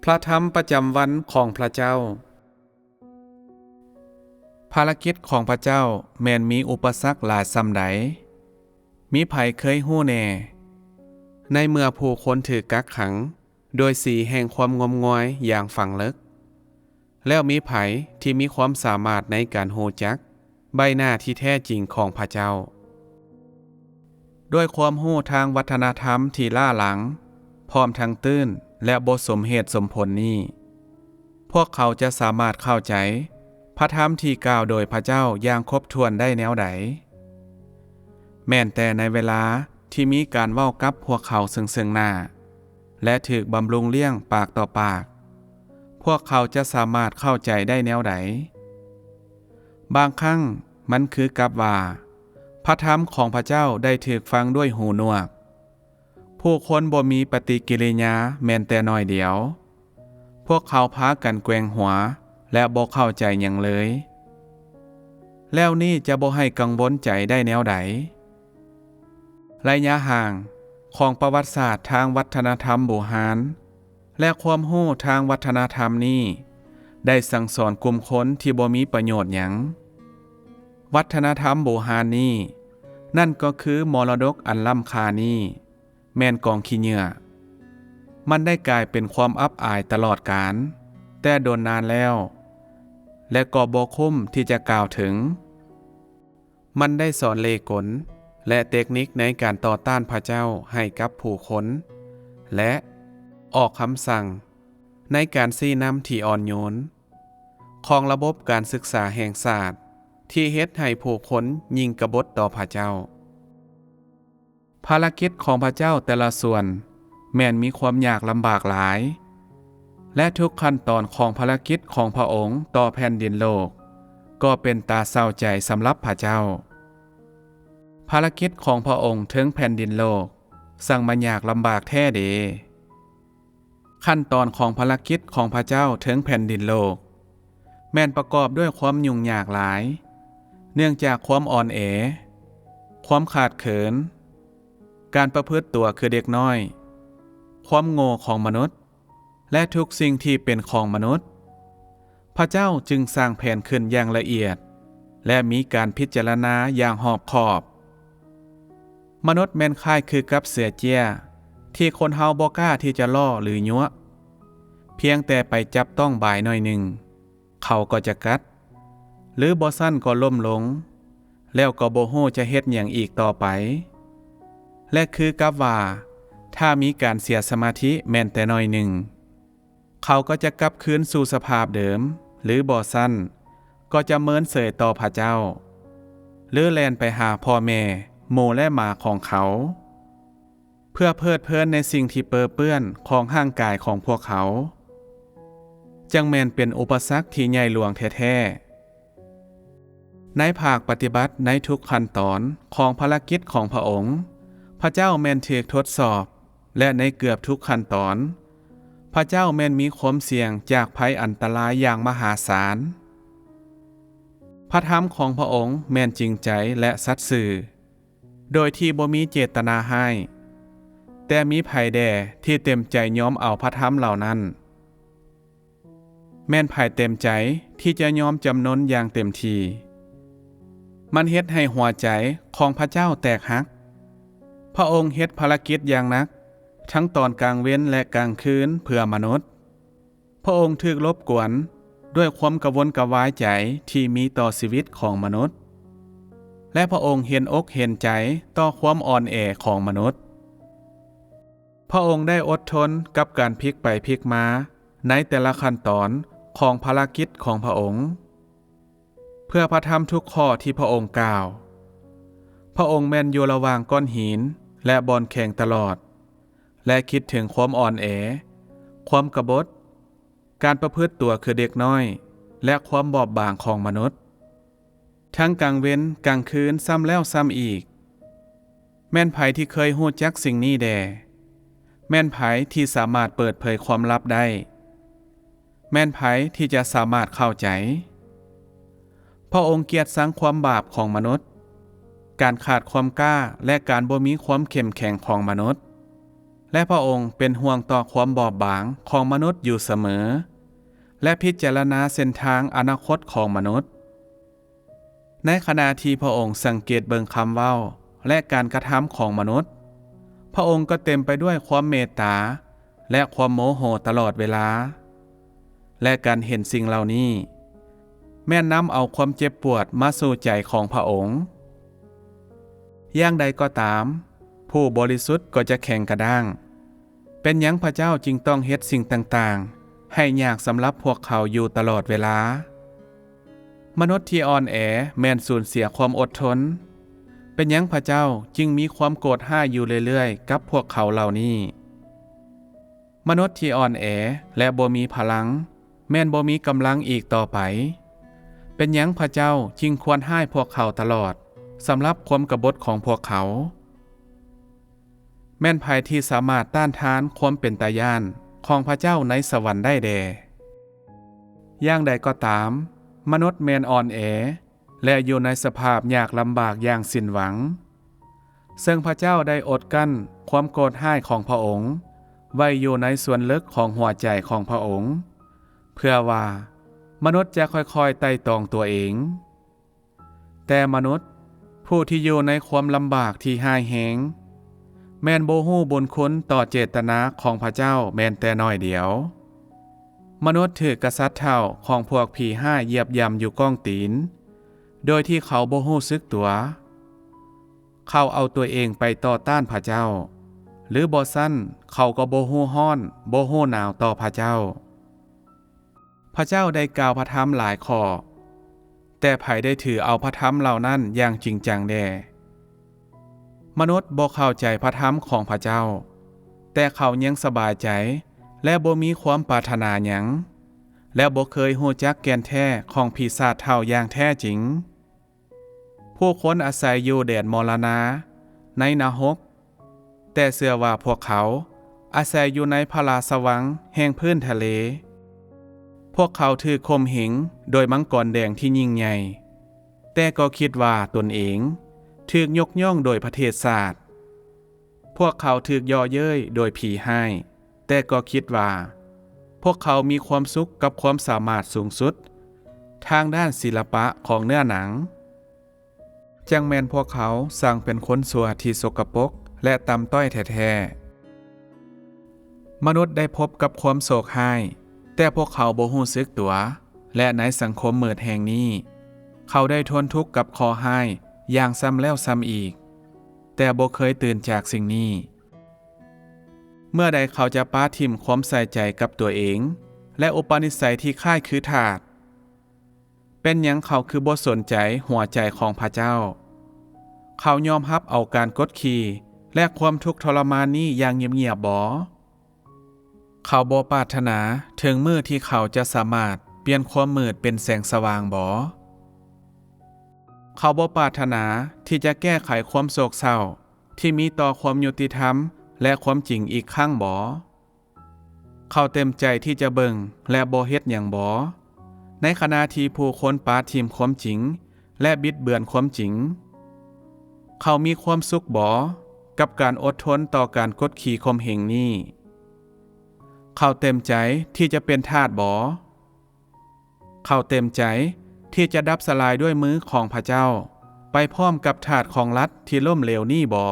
ພະທຳປະຈຳວັນຂອງພະເຈົ້າ. ພາລະກິດຂອງພະເຈົ້າແມ່ນມີອຸປະສັກຫຼາຍສ່ຳໃດ? ມີໃຜເຄີຍຮູ້ແດ່? ໃນເມື່ອຜູ້ຄົນຖືກກັກຂັງໂດຍສີແຫ່ງຄວາມງົມງວາຍຢ່າງຝັງເລິກ, ແລ້ວມີໃຜທີ່ມີຄວາມສາມາດໃນການຮູ້ຈັກໃບໜ້າທີ່ແທ້ຈິງຂອງພະເຈົ້າ? ດ້ວຍຄວາມຮູ້ທາງວັດທະນະທຳທີ່ລ້າຫຼັງ, ພ້ອມທັງຕື້ນ ແລະ ບໍ່ສົມເຫດສົມຜົນນີ້, ພວກເຂົາຈະສາມາດເຂົ້າໃຈພະທຳທີ່ກ່າວໂດຍພະເຈົ້າຢ່າງຄົບຖ້ວນໄດ້ແນວໃດ? ແມ່ນແຕ່ໃນເວລາທີ່ມີການເວົ້າກັບພວກເຂົາເຊິ່ງໆໜ້າ ແລະ ຖືກບຳລຸງລ້ຽງປາກຕໍ່ປາກ, ພວກເຂົາຈະສາມາດເຂົ້າໃຈໄດ້ແນວໃດ? ບາງຄັ້ງມັນຄືກັບວ່າ ພະທຳຂອງພະເຈົ້າໄດ້ຖືກຟັງດ້ວຍຫູໜວກ. ຜູ້ຄົນບໍ່ມີປະຕິກິລິຍາແມ່ນແຕ່ໜ້ອຍດຽວ. ພວກເຂົາພາກັນແກວ່ງຫົວ ແລະ ບໍ່ເຂົ້າໃຈຫຍັງເລີຍ. ແລ້ວນີ້ຈະບໍ່ໃຫ້ກັງວົນໃຈໄດ້ແນວໃດ? ໄລຍະຫ່າງຂອງປະຫວັດສາດທາງວັດທະນະທຳບູຮານ ແລະ ຄວາມຮູ້ທາງວັດທະນະທຳນີ້ ໄດ້ສັ່ງສອນກຸ່ມຄົນທີ່ບໍ່ມີປະໂຫຍດຫຍັງ. ວັດທະນະທຳບູຮານນີ້, ນັ້ນກໍຄືມໍລະດົກອັນລ້ຳຄ່ານີ້, ແມ່ນກອງຂີ້ເຫຍື້ອ. ມັນໄດ້ກາຍເປັນຄວາມອັບອາຍຕະຫຼອດການ ແຕ່ດົນນານແລ້ວ ແລະ ກໍບໍ່ຄຸ້ມທີ່ຈະກ່າວເຖິງ. ມັນໄດ້ສອນເລ່ກົນ ແລະ ເຕັກນິກໃນການຕໍ່ຕ້ານພະເຈົ້າໃຫ້ກັບຜູ້ຄົນ ແລະ ອອກຄຳສັ່ງໃນການຊີ້ນຳທີ່ອ່ອນໂຍນ ຂອງລະບົບການສຶກສາແຫ່ງຊາດ ທີ່ເຮັດໃຫ້ຜູ້ຄົນຍິ່ງກະບົດຕໍ່ພະເຈົ້າ. ພາລະກິດຂອງພະເຈົ້າແຕ່ລະສ່ວນແມ່ນມີຄວາມຍາກລຳບາກຫຼາຍ, ແລະ ທຸກຂັ້ນຕອນຂອງພາລະກິດຂອງພະອົງຕໍ່ແຜ່ນດິນໂລກກໍເປັນຕາເສົ້າໃຈສຳລັບພະເຈົ້າ. ພາລະກິດຂອງພະອົງເທິງແຜ່ນດິນໂລກ ຊ່າງມາຍາກລຳບາກແທ້ເດ! ຂັ້ນຕອນຂອງພາລະກິດຂອງພະເຈົ້າເທິງແຜ່ນດິນໂລກ ແມ່ນປະກອບດ້ວຍຄວາມຫຍຸ້ງຍາກຫຼາຍ, ເນື່ອງຈາກຄວາມອ່ອນແອ, ຄວາມຂາດເຂີນ, ການປະພຶດຕົວຄືເດັກນ້ອຍ, ຄວາມໂງ່ຂອງມະນຸດ, ແລະ ທຸກສິ່ງທີ່ເປັນຂອງມະນຸດ. ພະເຈົ້າຈຶ່ງສ້າງແຜນຂຶ້ນຢ່າງລະອຽດ ແລະ ມີການພິຈາລະນາຢ່າງຮອບຄອບ. ມະນຸດແມ່ນຄ້າຍຄືກັບເສືອເຈ້ຍ ທີ່ຄົນເຮົາບໍ່ກ້າທີ່ຈະລໍ້ ຫຼື ຍົວະ. ພຽງແຕ່ໄປຈັບຕ້ອງບາຍໜ້ອຍໜຶ່ງ, ເຂົາກໍຈະກັດ, ຫຼື ບໍ່ຊັ້ນກໍລົ້ມລົງ, ແລ້ວກໍບໍ່ຮູ້ຈະເຮັດຫຍັງອີກຕໍ່ໄປ. ແລະ ຄືກັບວ່າ ຖ້າມີການເສຍສະມາທິແມ່ນແຕ່ໜ້ອຍໜຶ່ງ, ເຂົາກໍຈະກັບຄືນສູ່ສະພາບເດີມ, ຫຼື ບໍ່ຊັ້ນກໍຈະເມີນເສີຍຕໍ່ພະເຈົ້າ, ຫຼື ແລ່ນໄປຫາພໍ່ແມ່, ໝູ່ ແລະ ໝາຂອງເຂົາ, ເພື່ອເພີດເພີນໃນສິ່ງທີ່ເປິເປື້ອນຂອງຮ່າງກາຍຂອງພວກເຂົາ, ຈັ່ງແມ່ນເປັນອຸປະສັກທີ່ໃຫຍ່ຫຼວງແທ້ໆ. ໃນພາກປະຕິບັດໃນທຸກຂັ້ນຕອນຂອງພາລະກິດຂອງພະອົງ, ພະເຈົ້າແມ່ນຖືກທົດສອບ, ແລະ ໃນເກືອບທຸກຂັ້ນຕອນ, ພະເຈົ້າແມ່ນມີຄວາມສ່ຽງຈາກໄພອັນຕະລາຍຢ່າງມະຫາສານ. ພະທຳຂອງພະອົງແມ່ນຈິງໃຈ ແລະ ສັດຊື່, ໂດຍທີ່ບໍ່ມີເຈດຕະນາຮ້າຍ. ແຕ່ມີໃຜແດ່ທີ່ເຕັມໃຈຍອມເອົາພະທຳເຫຼົ່ານັ້ນ? ແມ່ນໃຜເຕັມໃຈທີ່ຈະຍອມຈຳນົນຢ່າງເຕັມທີ່? ມັນເຮັດໃຫ້ຫົວໃຈຂອງພະເຈົ້າແຕກຫັກ. ພະອົງເຮັດພາລະກິດຢ່າງໜັກ, ທັງຕອນກາງເວັນ ແລະ ກາງຄືນ ເພື່ອມະນຸດ. ພະອົງຖືກລົບກວນດ້ວຍຄວາມກະວົນກະວາຍໃຈທີ່ມີຕໍ່ຊີວິດຂອງມະນຸດ, ແລະ ພະອົງເຫັນອົກເຫັນໃຈຕໍ່ຄວາມອ່ອນແອຂອງມະນຸດ. ພະອົງໄດ້ອົດທົນກັບການພິກໄປພິກມາໃນແຕ່ລະຂັ້ນຕອນຂອງພາລະກິດຂອງພະອົງ, ເພື່ອພະທຳທຸກຂໍ້ທີ່ພະອົງກ່າວ. ພະອົງແມ່ນຢູ່ລະຫວ່າງກ້ອນຫີນ ແລະ ບ່ອນແຂງຕະຫຼອດ, ແລະ ຄິດເຖິງຄວາມອ່ອນແອ, ຄວາມກະບົດ, ການປະພຶດຕົວຄືເດັກນ້ອຍ ແລະ ຄວາມບອບບາງຂອງມະນຸດ, ທັງກາງເວັນກາງຄືນຊ້ຳແລ້ວຊ້ຳອີກ. ແມ່ນໃຜທີ່ເຄີຍຮູ້ຈັກສິ່ງນີ້ແດ່? ແມ່ນໃຜທີ່ສາມາດເປີດເຜີຍຄວາມລັບໄດ້? ແມ່ນໃຜທີ່ຈະສາມາດເຂົ້າໃຈ? ພະອົງກຽດຊັງຄວາມບາບຂອງມະນຸດ, ການຂາດຄວາມກ້າ ແລະ ການບໍ່ມີຄວາມເຂັ້ມແຂງຂອງມະນຸດ. ແລະ ພະອົງເປັນຫ່ວງຕໍ່ຄວາມບອບບາງຂອງມະນຸດຢູ່ສະເໝີ ແລະ ພິຈາລະນາເສັ້ນທາງອະນາຄົດຂອງມະນຸດ. ໃນຂະນະທີ່ພະອົງສັງເກດເບິ່ງຄຳເວົ້າ ແລະ ການກະທຳຂອງມະນຸດ, ພະອົງກໍເຕັມໄປດ້ວຍຄວາມເມດຕາ ແລະ ຄວາມໂມໂຫຕະຫຼອດເວລາ. ແລະ ການເຫັນສິ່ງເຫຼົ່ານີ້ ແມ່ນນຳເອົາຄວາມເຈັບປວດມາສູ່ໃຈຂອງພະອົງ. ຢ່າງໃດກໍຕາມ, ຜູ້ບໍລິສຸດກໍຈະແຂງກະດ້າງ. ເປັນຫຍັງພະເຈົ້າຈຶ່ງຕ້ອງເຮັດສິ່ງຕ່າງໆໃຫ້ຍາກສຳລັບພວກເຂົາຢູ່ຕະຫຼອດເວລາ? ມະນຸດທີ່ອ່ອນແອແມ່ນສູນເສຍຄວາມອົດທົນ. ເປັນຫຍັງພະເຈົ້າຈຶ່ງມີຄວາມໂກດຮ້າຍຢູ່ເລື້ອຍໆກັບພວກເຂົາເຫຼົ່ານີ້? ມະນຸດທີ່ອ່ອນແອ ແລະ ບໍ່ມີພະລັງ ແມ່ນບໍ່ມີກຳລັງອີກຕໍ່ໄປ. ເປັນຫຍັງພະເຈົ້າຈຶ່ງຄວນຮ້າຍພວກເຂົາຕະຫຼອດ ສຳລັບຄວາມກະບົດຂອງພວກເຂົາ? ແມ່ນໃຜທີ່ສາມາດຕ້ານທານຄວາມເປັນຕາຢ້ານຂອງພະເຈົ້າໃນສະຫວັນໄດ້ແດ່? ຢ່າງໃດກໍຕາມ, ມະນຸດແມ່ນອ່ອນແອ ແລະ ຢູ່ໃນສະພາບຍາກລຳບາກຢ່າງສິ້ນຫວັງ, ເຊິ່ງພະເຈົ້າໄດ້ອົດກັ້ນຄວາມໂກດຮ້າຍຂອງພະອົງໄວ້ຢູ່ໃນສ່ວນເລິກຂອງຫົວໃຈຂອງພະອົງ, ເພື່ອວ່າມະນຸດຈະຄ່ອຍໆໄຕ່ຕອງຕົວເອງ. ແຕ່ມະນຸດຜູ້ທີ່ຢູ່ໃນຄວາມລຳບາກທີ່ຮ້າຍແຮງ ແມ່ນບໍ່ຮູ້ບຸນຄຸນຕໍ່ເຈດຕະນາຂອງພະເຈົ້າແມ່ນແຕ່ໜ້ອຍດຽວ. ມະນຸດຖືກກະສັດເຖົ້າຂອງພວກຜີຮ້າຍຢຽບຢ່ຳຢູ່ກ້ອງຕີນ ໂດຍທີ່ເຂົາບໍ່ຮູ້ສຶກຕົວ. ເຂົາເອົາຕົວເອງໄປຕໍ່ຕ້ານພະເຈົ້າ, ຫຼື ບໍ່ຊັ້ນເຂົາກໍບໍ່ຮູ້ຮ້ອນ, ບໍ່ຮູ້ໜາວຕໍ່ພະເຈົ້າ. ພະເຈົ້າໄດ້ກ່າວພະທຳຫຼາຍຂໍ້, ແຕ່ໃຜໄດ້ຖືເອົາພະທຳເຫຼົ່ານັ້ນຢ່າງຈິງຈັງແດ່? ມະນຸດບໍ່ເຂົ້າໃຈພະທຳຂອງພະເຈົ້າ, ແຕ່ເຂົາຍັງສະບາຍໃຈ ແລະ ບໍ່ມີຄວາມປາດຖະໜາຫຍັງ, ແລະ ບໍ່ເຄີຍຮູ້ຈັກແກ່ນແທ້ຂອງຜີສາດເຖົ້າຢ່າງແທ້ຈິງ. ຜູ້ຄົນອາໄສຢູ່ແດນມໍລະນາ, ໃນນະຮົກ, ແຕ່ເຊື່ອວ່າພວກເຂົາອາໄສຢູ່ໃນພະລາຊະວັງແຫ່ງພື້ນທະເລ. ພວກເຂົາຖືກຂົ່ມເຫງໂດຍມັງກອນແດງທີ່ຍິ່ງໃຫຍ່, ແຕ່ກໍຄິດວ່າຕົນເອງຖືກຍົກຍ້ອງໂດຍປະເທດຊາດ. ພວກເຂົາຖືກເຍາະເຍີ້ຍໂດຍຜີຮ້າຍ, ແຕ່ກໍຄິດວ່າພວກເຂົາມີຄວາມສຸກກັບຄວາມສາມາດສູງສຸດທາງດ້ານສິລະປະຂອງເນື້ອໜັງ. ຈັ່ງແມ່ນພວກເຂົາຊ່າງເປັນຄົນຊົ່ວທີ່ສົກກະປົກ ແລະ ຕ່ຳຕ້ອຍແທ້ໆ. ມະນຸດໄດ້ພົບກັບຄວາມໂຊກຮ້າຍ, ແຕ່ພວກເຂົາບໍ່ຮູ້ສຶກຕົວ, ແລະ ໃນສັງຄົມມືດແຫ່ງນີ້, ເຂົາໄດ້ທົນທຸກກັບເຄາະຮ້າຍຢ່າງຊ້ຳແລ້ວຊ້ຳອີກ, ແຕ່ບໍ່ເຄີຍຕື່ນຈາກສິ່ງນີ້. ເມື່ອໃດເຂົາຈະປະຖິ້ມຄວາມໃສ່ໃຈກັບຕົວເອງ ແລະ ອຸປະນິໄສທີ່ຄ້າຍຄືທາດ? ເປັນຫຍັງເຂົາຄືບໍ່ສົນໃຈຫົວໃຈຂອງພະເຈົ້າ? ເຂົາຍອມຮັບເອົາການກົດຂີ່ ແລະ ຄວາມທຸກທໍລະມານນີ້ຢ່າງງຽບໆບໍ? ເຂົາບໍ່ປາດຖະໜາເຖິງມື້ທີ່ເຂົາຈະສາມາດປ່ຽນຄວາມມືດເປັນແສງສະຫວ່າງບໍ? ເຂົາບໍ່ປາດຖະໜາທີ່ຈະແກ້ໄຂຄວາມໂສກເສົ້າທີ່ມີຕໍ່ຄວາມຍຸຕິທຳ ແລະ ຄວາມຈິງອີກຄັ້ງບໍ? ເຂົາເຕັມໃຈທີ່ຈະເບິ່ງ ແລະ ບໍ່ເຮັດຫຍັງບໍ? ໃນຂະນະທີ່ຜູ້ຄົນປະຖິ້ມຄວາມຈິງ ແລະ ບິດເບືອນຄວາມຈິງ, ເຂົາມີຄວາມສຸກບໍກັບການອົດທົນຕໍ່ການກົດຂີ່ຂົ່ມເຫງນີ້? ເຂົາເຕັມໃຈທີ່ຈະເປັນທາດບໍ? ເຂົາເຕັມໃຈທີ່ຈະດັບສະລາຍດ້ວຍມືຂອງພະເຈົ້າ ໄປພ້ອມກັບທາດຂອງລັດທີ່ລົ້ມເຫຼວນີ້ບໍ?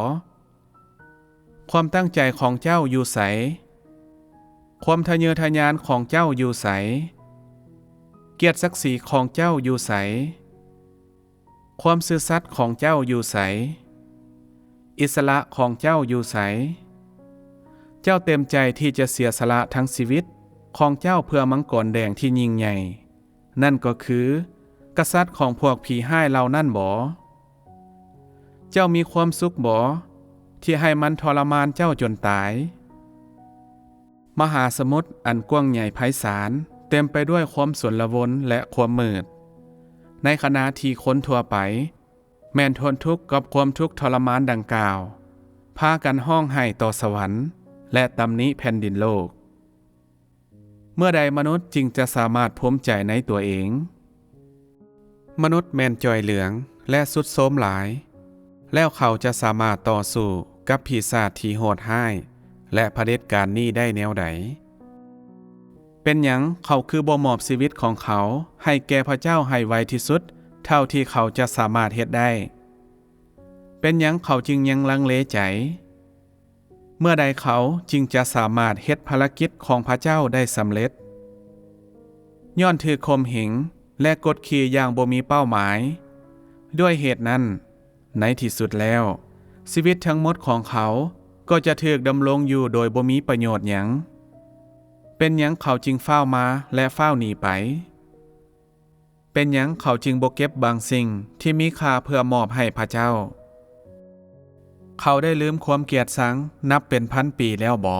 ຄວາມຕັ້ງໃຈຂອງເຈົ້າຢູ່ໃສ? ຄວາມທະເຍີທະຍານຂອງເຈົ້າຢູ່ໃສ? ກຽດສັກສີຂອງເຈົ້າຢູ່ໃສ? ຄວາມຊື່ສັດຂອງເຈົ້າຢູ່ໃສ? ອິດສະຫຼະຂອງເຈົ້າຢູ່ໃສ? ເຈົ້າເຕັມໃຈທີ່ຈະເສຍສະຫຼະທັງຊີວິດຂອງເຈົ້າເພື່ອມັງກອນແດງທີ່ຍິ່ງໃຫຍ່, ນັ້ນກໍຄືກະສັດຂອງພວກຜີຮ້າຍເຫຼົ່ານັ້ນບໍ? ເຈົ້າມີຄວາມສຸກບໍ ທີ່ໃຫ້ມັນທໍລະມານເຈົ້າຈົນຕາຍ? ມະຫາສະໝຸດອັນກວ້າງໃຫຍ່ໄພສານເຕັມໄປດ້ວຍຄວາມຊົນລະວົນ ແລະ ຄວາມມືດ, ໃນຂະນະທີ່ຄົນທົ່ວໄປແມ່ນທົນທຸກກັບຄວາມທຸກທໍລະມານດັ່ງກ່າວ, ພາກັນຮ້ອງໄຫ້ຕໍ່ສະຫວັນ ແລະ ຕຳໜິແຜ່ນດິນໂລກ. ເມື່ອໃດມະນຸດຈຶ່ງຈະສາມາດພູມໃຈໃນຕົວເອງ? ມະນຸດແມ່ນຈ່ອຍເຫຼືອງ ແລະ ຊຸດໂຊມຫຼາຍ, ແລ້ວເຂົາຈະສາມາດຕໍ່ສູ້ກັບປີສາດທີ່ໂຫດຮ້າຍ ແລະ ຜະເດັດການນີ້ໄດ້ແນວໃດ? ເປັນຫຍັງເຂົາຄືບໍ່ມອບຊີວິດຂອງເຂົາໃຫ້ແກ່ພະເຈົ້າໃຫ້ໄວທີ່ສຸດເທົ່າທີ່ເຂົາຈະສາມາດເຮັດໄດ້? ເປັນຫຍັງເຂົາຈຶ່ງຍັງລັງເລໃຈ? ເມື່ອໃດເຂົາຈຶ່ງຈະສາມາດເຮັດພາລະກິດຂອງພະເຈົ້າໄດ້ສຳເລັດ? ຍ້ອນຖືກຂົ່ມເຫງ ແລະ ກົດຂີ່ຢ່າງບໍ່ມີເປົ້າໝາຍ. ດ້ວຍເຫດນັ້ນ, ໃນທີ່ສຸດແລ້ວ, ຊີວິດທັງໝົດຂອງເຂົາກໍຈະຖືກດຳລົງຢູ່ໂດຍບໍ່ມີປະໂຫຍດຫຍັງ. ເປັນຫຍັງເຂົາຈຶ່ງຟ້າວມາ ແລະ ຟ້າວໜີໄປ? ເປັນຫຍັງເຂົາຈຶ່ງບໍ່ເກັບບາງສິ່ງທີ່ມີຄ່າເພື່ອມອບໃຫ້ພະເຈົ້າ? ເຂົາໄດ້ລືມຄວາມກຽດຊັງນັບເປັນພັນປີແລ້ວບໍ?